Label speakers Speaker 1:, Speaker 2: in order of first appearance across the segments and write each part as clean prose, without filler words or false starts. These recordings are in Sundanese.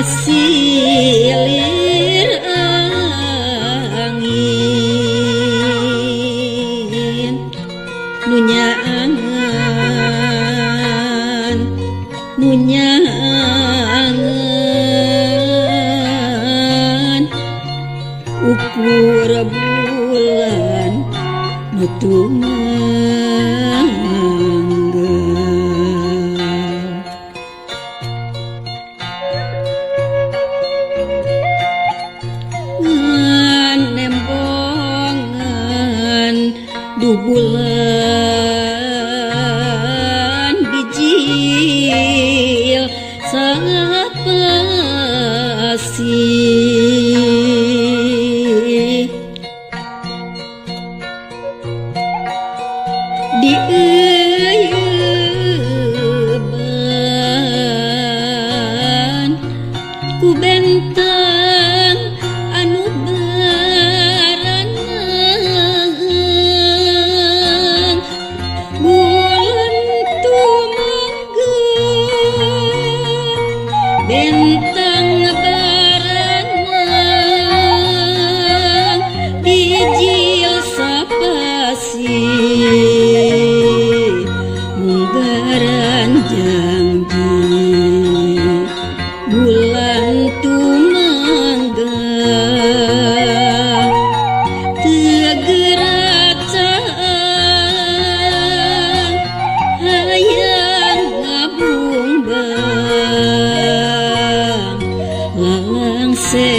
Speaker 1: Kasilir angin nu nyaangan nu nyaangan ukur bulan nu tumangga. Nembongan du bulan bijil sapasi dieuyeban ku bentang anu baranang bulan tumangga bentang baranang bijil sapasi munggaran janji bulan tumangga teu geura caang hayang ngabungbang lalangse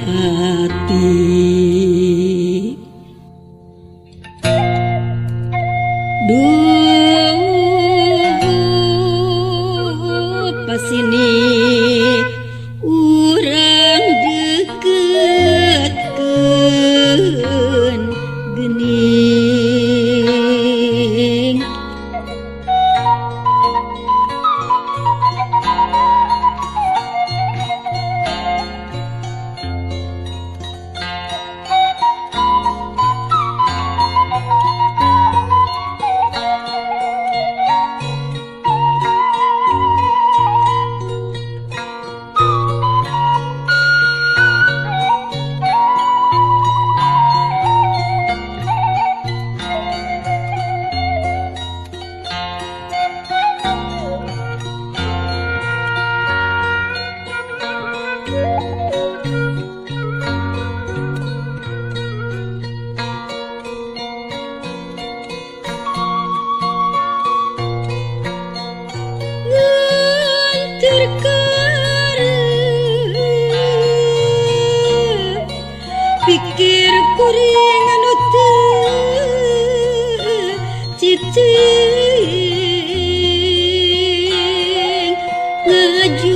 Speaker 1: ati. Duh pasini urang deketkeun geuning pikir kuring anu teu cicing ngajujugan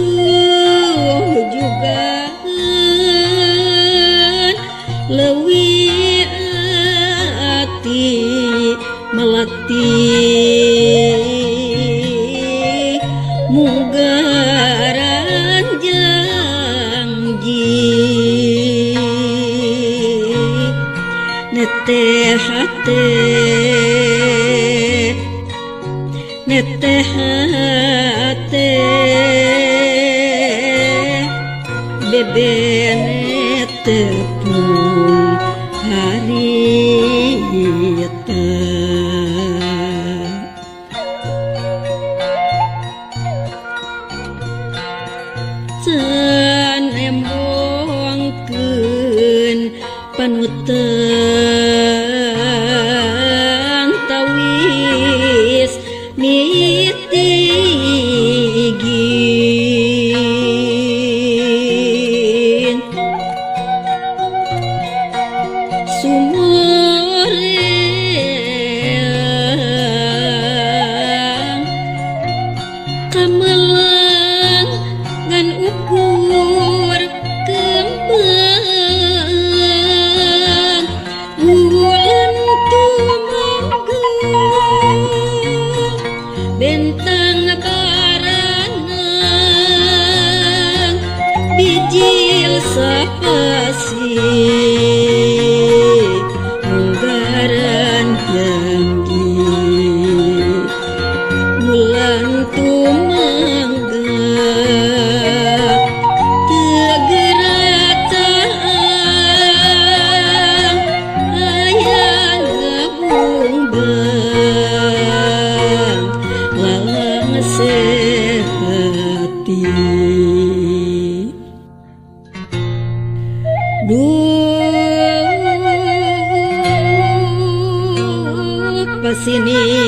Speaker 1: leuwih ati melati munggaran janji neteh hate neteh hate bebene tepung harita. Can embongkeun panutan tawis mitigin sumureang kamelang ngan ukur kembang bulan. Duh pasini.